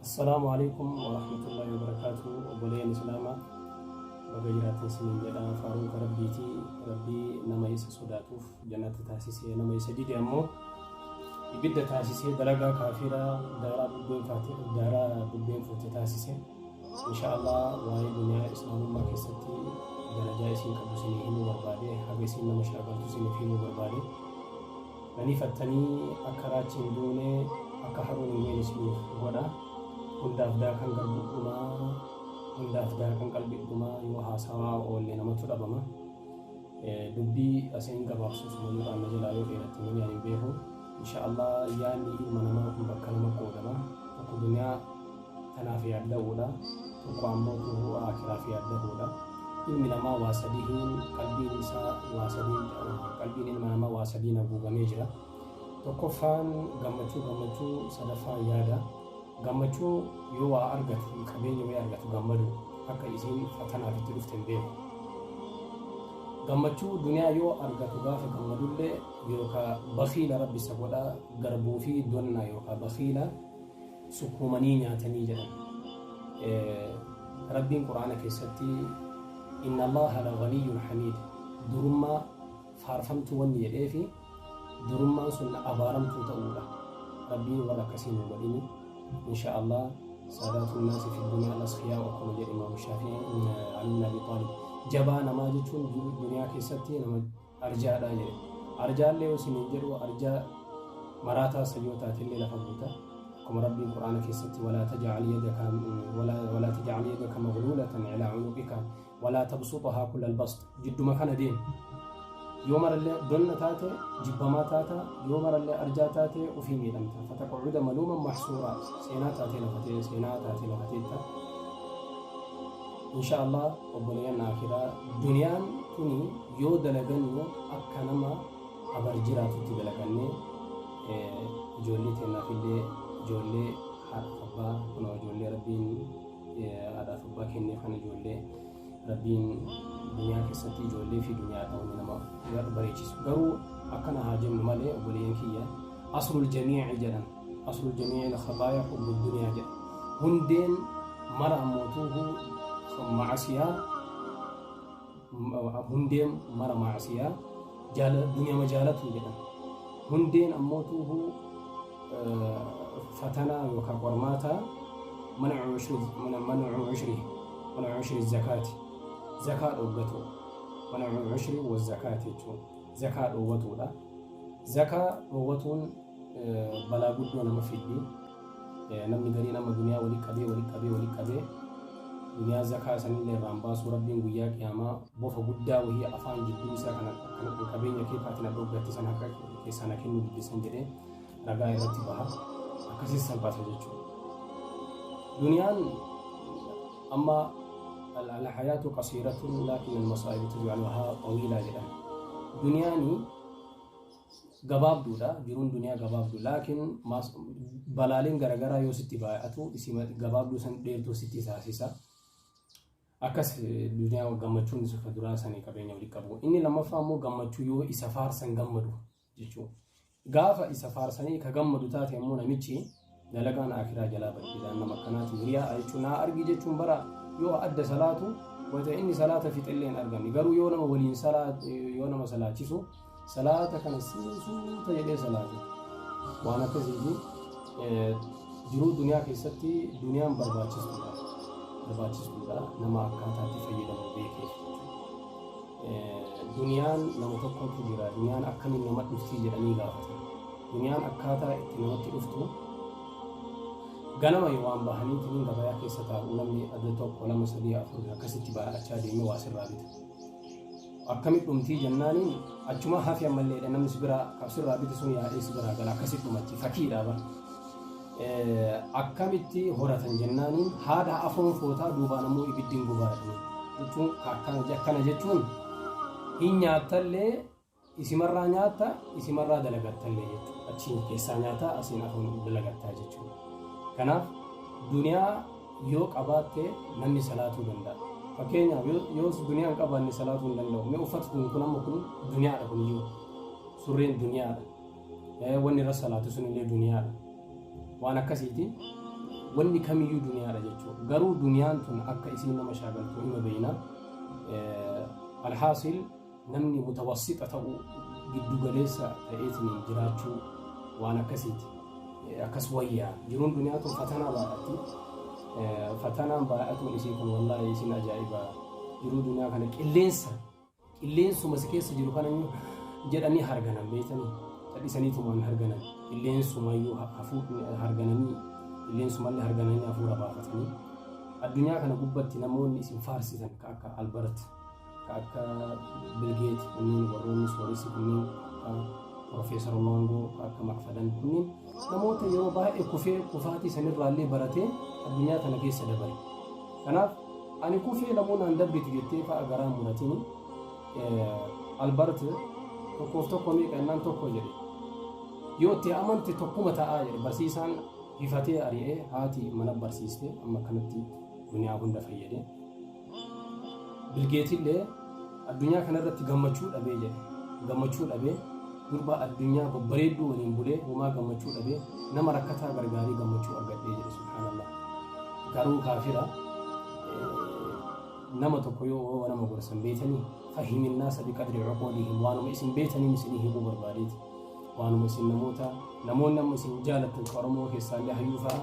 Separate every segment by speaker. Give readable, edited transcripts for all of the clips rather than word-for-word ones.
Speaker 1: Assalaamu alaikum warahmatullahi wabarakaatu. Obboleeyyan Islaamaa, baga jiraattan isiniin jedha. Faaruun ka Rabbiiti. Rabbii nama isa sodaatuuf jannata taasisee, nama isa dide ammoo ibidda taasisee, dalagaa kaafiraa daaraa bubbeen faate, daaraa bubbeen fuute taasise. Insha Allah waa'ee duniyaa Islaamummaa keessatti darajaa isiin qabdu isinii himuu barbaade, haga isiin nama shaagaltu isiniif himuu barbaade. Nanifattanii akka raachi hin duune, akka haroon hin goyne isiniif godha. Hundaaf daakan garbudhumaa, hundaaf daakan qalbidhumaa, yoo haasawaa oolle namatu dhabama. Dubbii asiin gabaabsu sumayyuudhaan na jalaa yoo dheeratte malee ani hin beeku. Insha Allah yaadni ilma namaa kun bakka lama qoodama. Tokko duniyaa tanaaf yaadda'uudha. Tokko ammoo tuhuu aakiraaf yaadda'uudha. Ilmi namaa waa sadihiin qalbiin isaa waa sadiin, qalbiin ilma namaa waa sadiin haguugamee jira. Tokkoffaan gammachuu, gammachuu sadaffaan yaada. Gammachuu yoo waa argatu, qabeenya wayii argatu gammadu, akka isiin fatanaaf itti dhufte hin beeku. Gammachuu duniyaa yoo argatu gaafa gammadullee yookaa bakiila Rabbi isa godha, garbuu fi donna yookaa bakiila sukkuumanii nyaatanii jedhan. Rabbiin Qur'aana keessatti inna Allaha la ghaniyyun hamiid, durummaa faarfamtuu wanni jedheefi durummaan sun abaaramtuu ta'uudha. Rabbiin warra akkasii nu godhini. Insha Allah saadaatuun naasi fi duniyaa al-asxiyaa akkuma jedhe Imaam Shaafi'i, Ali ibn Abi Xaalib. Jabaa namaa jechuun duniyaa keessatti nama arjaadha jedhe. Arjaallee yoo isiniin jedhu arjaa maraataa san yoo taatellee lafa buuta. Akkuma Rabbiin Qur'aana keessatti walaa taj'al yadaka walaa taj'al yadaka maghluulatan ilaa unuqika walaa tabsuxahaa kullal bast, jidduma kana deemi. Yoo marallee donna taate jibbamaa taata, yoo marallee arjaa taate ofii miidhamta. Fataqcuda maluuman mahsuuraa, seenaa taatee lafa seenaa taatee lafa teetta. Insha Allah obboleeyyan aakiraa, duniyaan tuni yoo dalagannu akka nama abar jiraatutti dalagannee ijoollee teennaaf illee, ijoollee haadhaaf abbaa kunoo ijoollee Rabbiin haadhaaf abbaa kenneef kana, ijoollee Rabbiin duniyaa keessatti ijoollee fi duniyaadha wanni nama bareechisu. Garuu akkana haa jennu malee obboleeyyan kiyya, aslul jamiici jedhan, aslul jamiici al-khataaya hubbu duniyaa jedhan. Hundeen mara ammootuuhu macasiyaa, hundeen mara macasiyaa duniyama jaalatu jedhan. Hundeen ammootuuhu fatanaa yookaan qormaataa man'u ushri zakaati, zakaa dhoggatu, man'u ushri wa zakaati jechuun zakaa dhoowwatuudha. Zakaa dhoowwatuun balaa guddoo nama fiddi. Namni gariin amma duniyaa wali qabee, wali qabee, wali qabee, duniyaa zakaa sanillee irraan baasuu, Rabbiin guyyaa qiyaamaa bofa guddaa wahii afaan jidduu isaa kana kana kan qabeenya kee kaatina dhoggatte san harka keessaa na kennuu diddisan jedhee ragaa irratti baha. Akkasiis salphata jechuudha. Duniyaan amma al-hayaatu qasiiratun laakin al-masaa'ibu taj'aluhaa xawiilaa jedhan. Duniyaani gabaabduudha, jiruun duniyaa gabaabdu, laakiin balaaleen garagaraa yoo sitti baay'atu isima gabaabduu san dheertuu sitti taasisa. Akkas duniyaa gammachuun isa duraa sanii qabeenya walitti qabu. Inni lammaffaa immoo gammachuu yoo isa faarsan gammadu jechuudha. Gaafa isa faarsanii ka gammadu taate immoo namichi dalagaan akiraa jalaa baddiidhaan nama akkanaati. Hiriyaa jechuun naa argi jechuun bara yoo adda salaatu wayita inni salaata fixellee hin arganne, garuu yoo nama waliin yoo nama salaachisu salaata kana suuta jedhee salaata. Waan akkasiiti jiruu duniyaa keessatti duniyaan barbaachistuudha. Barbaachistuudha nama akkaataatti fayyadamu beekeef jechuudha. Duniyaan nama tokkotu jira, duniyaan akkamiin nama dhuftii jedhanii gaafatan. Duniyaan akkaataa itti namatti dhuftu, ganama yoo waan bahaniitiin gabayaa keessa taa'u namni adda tokko, lama, sadii, afur akkasitti baay'achaa deemee waa sirraa bita. Akkamitti dhumtii jennaaniin achuma hafi ammallee namni si biraa kan sirraa bite sun yaa'ee si biraa gala, akkasitti dhumatti fakkiidha bara. Akkamitti horatan jennaaniin haadha afoon footaa duubaan ammoo ibiddiin gubaa jedhanii jechuun akkana jechuun hin nyaattallee, isimarraa nyaatta, isimarraa dalagattallee jechuudha. Achiin keessaa nyaataa, asiin afoon dalagattaa jechuudha. Kanaaf duniyaa yoo qabaatte namni salaatuu danda'a. Fakkeenyaaf yoo duniyaa hin qabaanne salaatuu hin danda'u. Mee uffati kun kun amma kun duniyaadha, kun iyyuu surreen duniyaadha. Wanni irra salaatu sun illee duniyaadha. Waan akkasiiti. Wanni kamiyyuu duniyaadha jechuudha. Garuu duniyaan tun akka isiin nama shaagaltu hima beeyna. Alhaasil namni mutawassixa ta'uu, giddu galeessa ta'eetiin jiraachuu waan akkasiiti. Akkas wayyaa. Jiruun duniyaa tun fatanaa baay'atti. Fatanaan baay'atuun isii kun wallaahi isin ajaa'iba. Jiruu duniyaa kana qilleensa, qilleensuma si keessa jiru kana jedhanii harganan beektanii, callisaniitumaan harganan, qilleensumayyuu hargananii, qilleensumallee hargananii hafuura baafatanii. Addunyaa kana gubbatti namoonni isin faarsitan ka akka Albert, ka akka Bill Gates kunniin, warroonni sooressi kunniin, ka Profeesar Loongoo, ka akka Makfadan kunniin namoota yeroo baay'ee kufee kufaatii sanirraallee baratee addunyaa tana keessa dabale. Kanaaf ani kufee lamuu naan dabritu jettee fa'a garaa muratini. Albert tokkoof tokko meeqa jennaan tokko jedhe. Yoo itti amante tokkuma ta'aa jedhe. Barsiisaan hifatee ari'ee, haati mana barsiiste, amma kanatti duniyaa hunda fayyade. Bill Gatesillee addunyaa kanarratti gammachuu dhabee jedhe. Gammachuu dhabee, durba addunyaa babbareedduu waliin bulee homaa gammachuu dhabee, nama rakkataa gargaarii gammachuu argadhee jedhe, subhaanallah. Garuu kaafira nama tokko yoo nama gorsan beetanii, fahimin naasa biqadri uquulihim, waanuma isin beetaniin isinii himuu barbaadeeti. Waanuma isin namoota, namoonni amma isin jaalattan ka Oromoo keessaallee hayyuu fa'a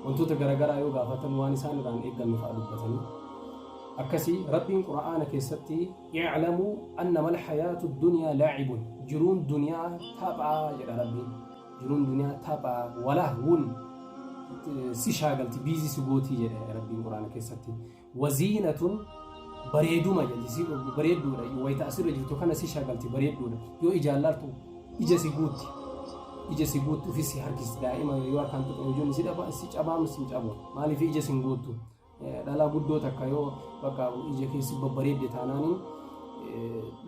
Speaker 1: wantoota garaagaraa yoo gaafatan waan isaan irraan eegganne fa'a dubbatanii. Akkasii Rabbiin Qura'aana keessatti i'lamuu annama alhayaatu dunyaa laacibun, jiruun duniyaa taphaa jedha Rabbiin. Jiruun duniyaa taphaa, walahwun, si shaagalti, busy si gootii jedhe Rabbiin Qura'aana keessatti. Waziinatun, bareeduma jedhi, si bareedduudha, wayita asirra jirtu kana si shaagalti, bareedduudha, yoo ijaan laaltu ija si guutti, ija si guutti, ofis si harkisti. Daa'ima yoo harkaan tuqe ijoon si dhaba, si cabaam si cabu, maaliif ija sin guuttu? Dhalaa guddoo takka yoo bakka ija keessi babbareedde taanaaniin,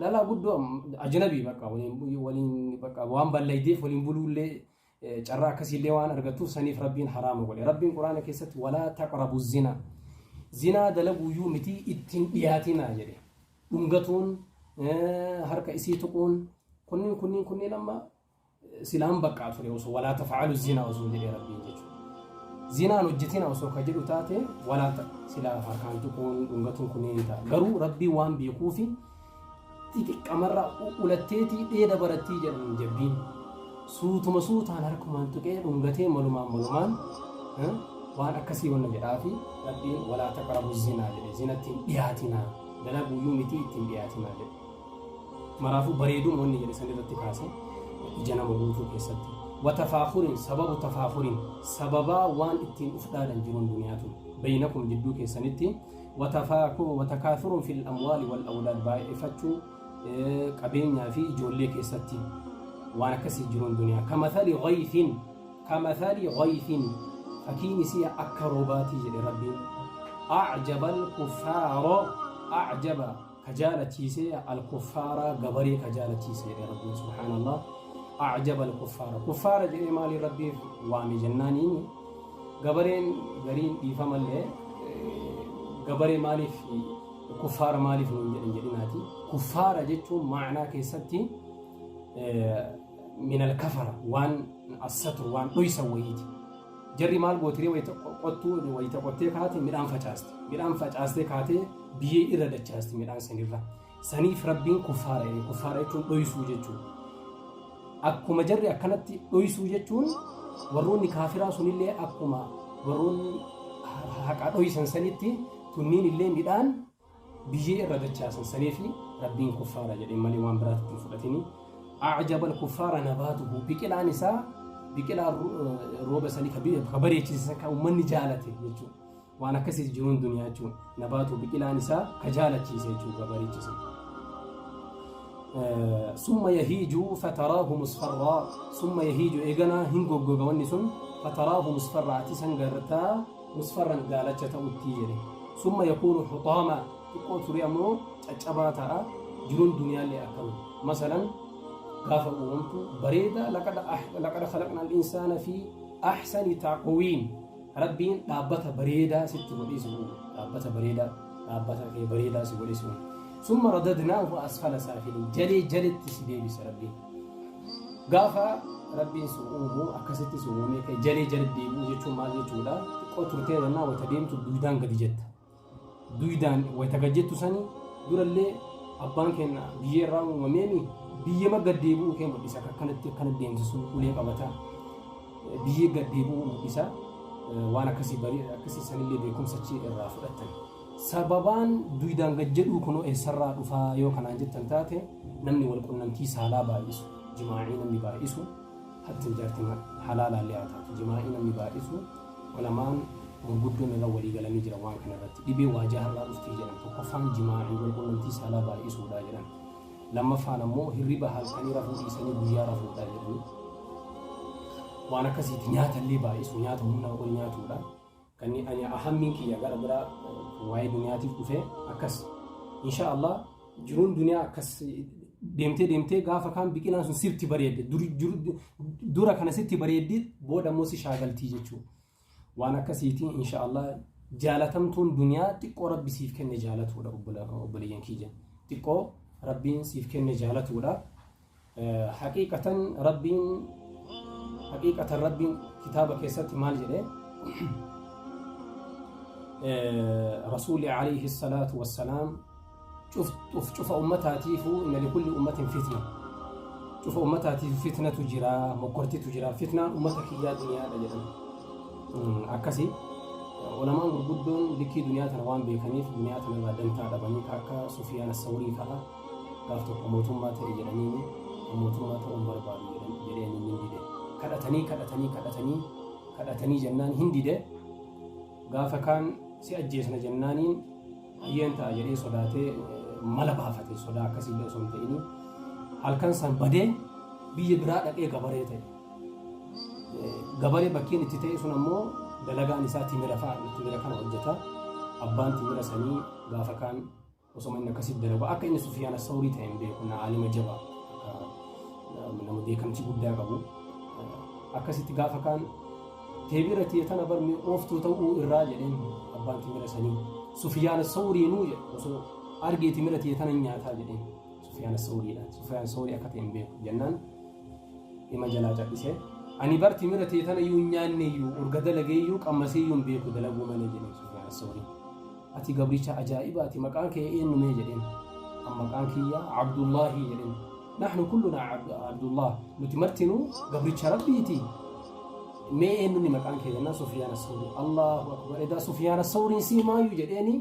Speaker 1: dhalaa guddoo ajnabii bakka waliin waliin bakka waan ballaydeef waliin buluullee carraa akkasiillee waan argattuuf, saniif Rabbiin haraama godhe. Rabbiin Quraana keessatti walaa taqrabu zinaa, zinaa dalaguuyyuu miti ittiin dhiyaatinaa jedhe. Dhungatuun, harka isii tuquun kunniin kunniin kunniin amma silaan baqqaa ture osoo walaa tafaalu zinaa osoo jedhee Rabbiin jechuudha. Zinaan hojjetina osoo ka jedhu taate, walaa silaa harkaan tuquun, dhungatuun kunniin ta'a. Garuu Rabbiin waan beekuufi xixiqqamarra ulatteetii dheeda barattii jedhan jabbiin. Suutuma suutaan harkumaan tuqee dhungatee malumaan malumaan waan akkasii wanna jedhaafi Rabbiin walaa taqrabu zinaa jedhe, zinatti hin dhiyaatinaa, dalaguuyyuu miti ittiin dhiyaatinaa jedhe. Maraafuu bareeduma wanni jedhe san irratti kaase ija nama guutuu keessatti. Watafaakurin, sababu tafaakurin, sababaa waan ittiin uf dhaadan jiruun duniyaa tun baynakum, jidduu keessanitti, watakaafurun fil amwaali wal awlaad, baay'ifachuu qabeenyaa fi ijoollee keessatti, waan akkasii jiruun duniyaa. Kamathali ghaythin, kamathali ghaythin, fakkiin isii akka roobaatii jedhe Rabbiin. A'jaba al-kuffaara, a'jaba ka jaalachiise, al-kuffaara gabaree ka jaalachiise jedhe Rabbiin, subhaanallah. A'jaba al-kuffaara, kuffaara jedhee maaliin Rabbiif waame jennaaniin, gabareen gariin dhiifamallee gabaree maaliif kuffaara maaliif nuun jedhan jedhinaati. Kuffaara jechuun ma'anaa keessatti min al-kafara, waan assatru, waan dhoysan wayiiti. Jarri maal gootiree? Wayita qottuu, wayita qottee kaate midhaan facaasti. Midhaan facaastee kaatee biyyee irra dachaasti midhaan sanirra. Saniif Rabbiin kuffaara jedhe. Kuffaara jechuun dhoysuu jechuudha. Akkuma jarri akkanatti dhoysuu jechuun, warroonni kaafiraa sunillee akkuma warroonni haqa dhoysan sanitti tunniin illee midhaan biyyee irra dachaasan, saniif Rabbiin kuffaara jedhe malee waan biraatti hin fudhatini. A'jabal kuffaara nabaatuhu, biqilaan isaa, biqilaa rooba sanii ka bareechise, ka uummanni jaalate jechuudha. Waan akkasii jiruun duniyaa jechuun nabaatu, biqilaan isaa ka jaalachiise jechuudha, ka bareechise. Summa yahiiju fataraahu musfarraa, summa yahiiju, eeganaa hin goggoga wanni sun, fataraahu musfarraa, ati san gartaa musfarran, daalacha ta'utti jedhe. Summa yakuunu xuxaamaa, xiqqoo ture ammoo caccabaa ta'a. Jiruun duniyaallee akkana. Masalan gaafa uumamtu bareeda, laqad khalaqna al-insaana fi ahsani taqwiim. Rabbiin dhaabbata bareedaa sitti godhee si uume, dhaabbata bareedaa, dhaabbata kee bareedaa si godhee si uume. Summa radadnaahu asfala saafiliin, jalee jaletti si deebise Rabbiin. Gaafa Rabbiin si uumu akkasitti si uumee ka'e jalee jala deebi'uu jechuun maal jechuudha? Xiqqoo turtee jennaan wayita deemtu duydaan gadi jetta. Duydaan wayita gad jettu sani durallee abbaan keenya biyyee irraa uumameemi biyyema gad deebi'uu kee mul'isa. Akka akkanatti akkana deemsisu ulee qabata. Biyyee gad deebi'uu mul'isa. Waan akkasii barii akkasii sanillee beekumsa achi irraa fudhattan. Sababaan duydaan gad jedhuu kunoo eessarraa dhufaa yoo kanaan jettan taate namni wal qunnamtii saalaa baay'isu jimaa'ii namni baay'isu hattin jaartima halaalaallee haa taatu jimaa'ii namni baay'isu ulamaan gurguddoon irra walii galanii jira waan kana irratti dhibee waajaharraa dhuftii jedhan tokkoffaan jimaa'ii wal qunnamtii saalaa baay'isuudha jedhan lammaffaan ammoo hirriba halkanii rafuu dhiisanii guyyaa rafuudha jedhanii waan akkasiiti nyaata illee baay'isu nyaata humnaa ol nyaatuudha. Kan ani ahammiin kiyya gara biraa waa'ee duniyaatiif dhufe akkas. Insha Allah jiruun duniyaa akkas deemtee deemtee gaafa kaan biqilaan sun sirti bareedde dura kana sitti bareeddi booda immoo si shaagaltii jechuudha. Waan akkasiitiin insha Allah jaalatamtuun duniyaa xiqqoo rabbi siif kenne jaalatuudha obboleeyyan kiyya. Xiqqoo rabbiin siif kenne jaalatuudha. Haqiiqatan rabbiin haqiiqatan rabbiin kitaaba keessatti maal jedhe rasuulli alayhi salaatu wassalaam cufa ummataatiifu inna likulli ummatin fitna cufa ummataatiif fitnatu jira mokkortitu jira fitnaan ummata kiyyaa duniyaadha jedhan akkasi ulamaan gurguddoon likkii duniyaa tana waan beekaniif duniyaa tana irraa dantaa dhabanii akka Sufiyaan Assawrii fa'a gaaf tokko mootummaa ta'e jedhaniini mootummaa ta'uu hin barbaadu jedhan jedheen inni hin dide. Kadhatanii kadhatanii kadhatanii kadhatanii jennaan hin dide. Gaafa kaan si ajjeesna jennaaniin hayyeen ta'a jedhee sodaatee mala baafate sodaa akkasiillee osoo hin ta'ini halkan san badee biyya biraa dhaqee gabaree ta'e. Gabaree bakkeen itti ta'e sun ammoo dalagaan isaa timira fa'a timira kana hojjeta. Abbaan timira sanii gaafa kaan Osoma inni akkasitti dalagu akka inni Sufiyaan Assawrii ta'e hin beeku na aalima jabaa akka nama beekamtii guddaa qabu. Akkasitti gaafa kaan teebira tiyya tana bar mi'ooftuu ta'uu irraa jedheen abbaan timira sanii. Sufiyaan Assawriinuu jedhe osoo argee timira tiyya tana hin nyaataa jedheen Sufiyaan Assawriidha. Sufiyaan Assawrii akka ta'e hin beeku jennaan dhima jalaa cal'isee. Ani bar timira tiyya tana iyyuu hin nyaanne iyyuu urga dalagee iyyuu qammasee iyyuu hin beeku dalaguu malee jedheen Sufiyaan Assawriin. Ati gabricha ajaa'ibaati maqaan kee eenyu mee jedheen. An maqaan kiyya Abdullaahi jedheen. Nahnu kullunaa Abdullah nuti martinuu gabricha Rabbiiti. Mee eenyunni maqaan kee jennaan Sufyaan Assawrii. Allahu akbar edaa Sufyaan Assawriin sii maayu jedheeni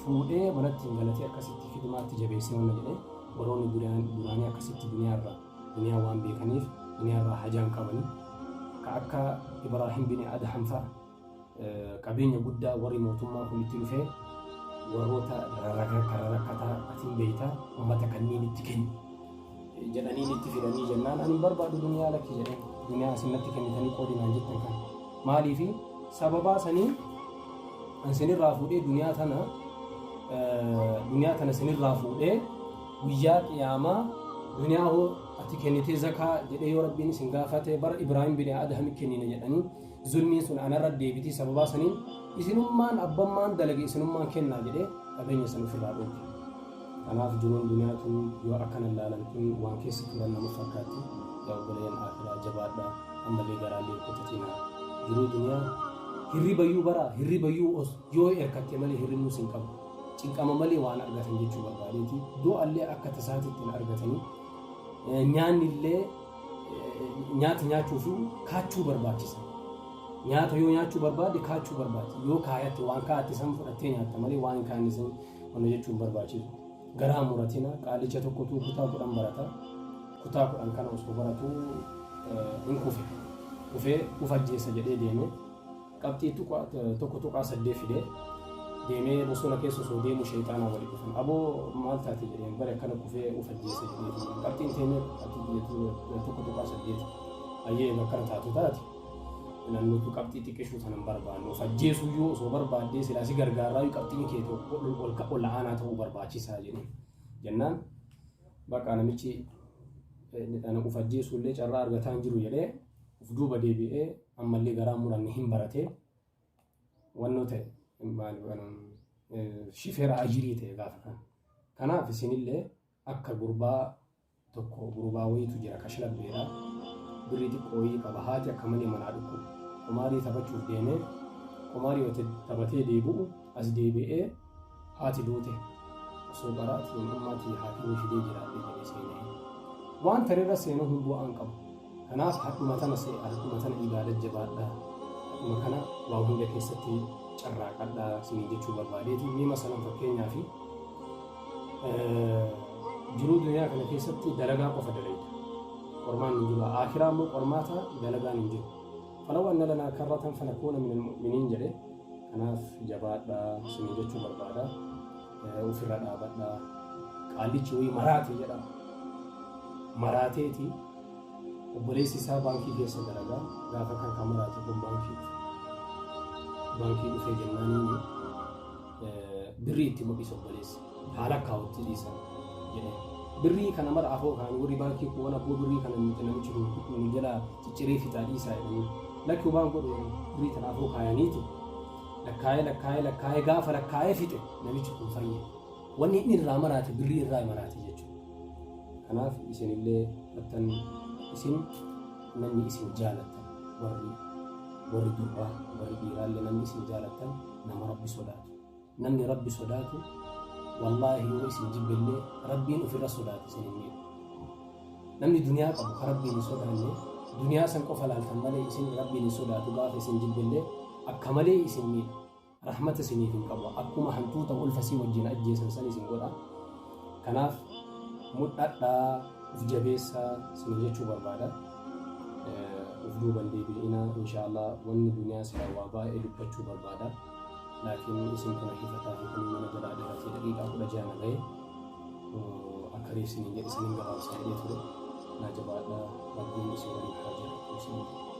Speaker 1: fuudhee manatti hin galatee akkasitti khidmaatti jabeessee wanna jedhee warroonni duraanii akkasitti duniyaarraa duniyaa waan beekaniif duniyaarraa hajaan qabanii ka akka Ibraahim bin Adham fa'a qabeenya guddaa warri mootummaa kun itti dhufee warroota rakkataa atiin beeyta ummata kanneen itti kenni jedhaniin itti fidanii jennaan ani hin barbaadu duniyaa lakki jedheen duniyaa isin natti kennitanii qoodinaan jettan kan maaliifi sababaa sanii an sinirraa fuudhee duniyaa tana duniyaa tana sinirraa fuudhee guyyaa qiyaamaa duniyaa hoo ati kennitee zakaa jedhee yoo rabbiin isin gaafate bara Ibraahim bin Adham kennine jedhanii Zulmiin sun anarra deebitii sababaa saniin isinummaan abbammaan dalage isinummaan kennaa jedhee qabeenya san ofirraa dhoorke. Kanaaf jiruun duniyaa tun yoo akkana laalan tun waan keessa turan nama fakkaatti. Yaa obboleeyyan aakiraa jabaadhaa ammallee garaallee hin kutatinaa. Jiruu duniyaa hirribayyuu baraa hirribayyuu yoo erkatte malee hirribnuu sin qabu. Cinqama malee waan argatan jechuu barbaadeeti. Du'allee akka tasaatitti hin argatanii. Nyaannillee nyaata nyaachuuf kaachuu barbaachisa. Nyaata yoo nyaachuu barbaadde kaachuu barbaachisa. Yoo kaayatte waan kaayatte san fudhattee nyaatta malee waan hin kaanne san wanna jechuun barbaachisu. Garaa muratina qaalicha tokkotu kutaa 10 barata. Kutaa 10 kana osoo baratu hin kufe. Kufee uf ajjeesa jedhee deeme. Qabxii 1.8 fide. Deemee bosona keessa osoo deemu sheeyxaanaan walitti dhufan. Aboo maal taate jedheen bari akkana kufee uf ajjeese jedheeti. Qabxiin tee meeqa? Qabxii tiyya 1.8. Ayyee egaa akkana taatu taate. Naannootu qabxii xiqqishuu tana hin barbaannu. Of ajjeesuyyuu osoo barbaaddee silaa si gargaarraayyuu qabxiin kee tokko ol ol aanaa ta'uu barbaachisaa jedheen. Jennaan bakka namichi ana uf ajjeesuullee carraa argataa hin jiru jedhee uf duuba deebi'ee ammallee garaa muranne hin baratee wannoo ta'e maal shifeera ajirii ta'e gaafa kana. Kanaaf isinillee akka gurbaa Tokko gurbaa wayiitu jira kashlabbeedha. Birrii xiqqoo wayii qaba. Haati akka malee manaa dhukkuba. Qumaarii taphachuuf deemee qumaarii wayita taphatee deebi'u as deebi'ee haati duute. Osoo qaraatiin ummaa tiyya haakimii fidee jiraadhee jedhee seenee. Waan tarerra seenuu hin bu'aan qabu. Kanaaf hadhuma tana hadhuma tana ibaada jabaadhaa. Hadhuma kana waa hunda keessatti carraaqadhaa isiniin jechuu barbaadeeti. Mee masalan fakkeenyaaf jiruu duniyaa kana keessatti dalagaa qofa dalayda. Qormaan hin jiru. Aakiraa immoo qormaata dalagaan hin jiru. Falaw anna lanaa karratan fanakuuna minal mu'miniin jedhe. Kanaaf jabaadhaa isiniin jechuu barbaada. Ofirra dhaabadhaa. Qaallichi wayii maraate jedha. Maraateeti obboleessi isaa baankii keessa dalagaa gaafa kan kan maraate kun baankii dhufe. Baankii dhufee jennaaniin birrii itti mul'isa obboleessi. Haala akkaawutti dhiisa jedhee. Birrii kana mara afoo kaanii warri baankii kun waan abboo birrii kana nuti namichi nu jalaa cicciree fixaa dhiisaa jedhanii. Lakki waan godhu birrii tana afoo kaayaniiti. Lakkaa'ee lakkaa'ee lakkaa'ee gaafa lakkaa'ee fixe namichi kun fayye. Wanni inni irraa maraate birrii irraa maraate jechuudha. Kanaaf isinillee battan isin namni isin jaalattan warri warri durbaa warri dhiiraallee namni isin jaalattan nama Rabbi sodaatu. Namni Rabbi sodaatu wallaahi yoo isin jibbellee Rabbiin ofirra sodaate isin hin miidhu. Namni duniyaa qabu ka Rabbiin hin sodaanne duniyaa san qofa laaltan malee isin Rabbiin hin sodaatu gaafa isin jibbellee akka malee isin miidha. Rahmata isiniif hin qabu. Akkuma hantuuta ulfa sii wajjin ajjeesan san isin godha. Kanaaf mudhadhaa uf jabeessaa isin jechuu barbaada. Uf duuban deebi'inaa inshaallah wanni duniyaa silaa waa baay'ee dubbachuu barbaada. Laakiin isin kana hifataa fi kan mana jalaa dheeratee daqiiqaa 16 na gahe akka reef isiniin jedhe isiniin gabaabsa jedhee ture. Naa jabaadhaa Rabbiin isin waliin haa jiraatu isiniin jedha.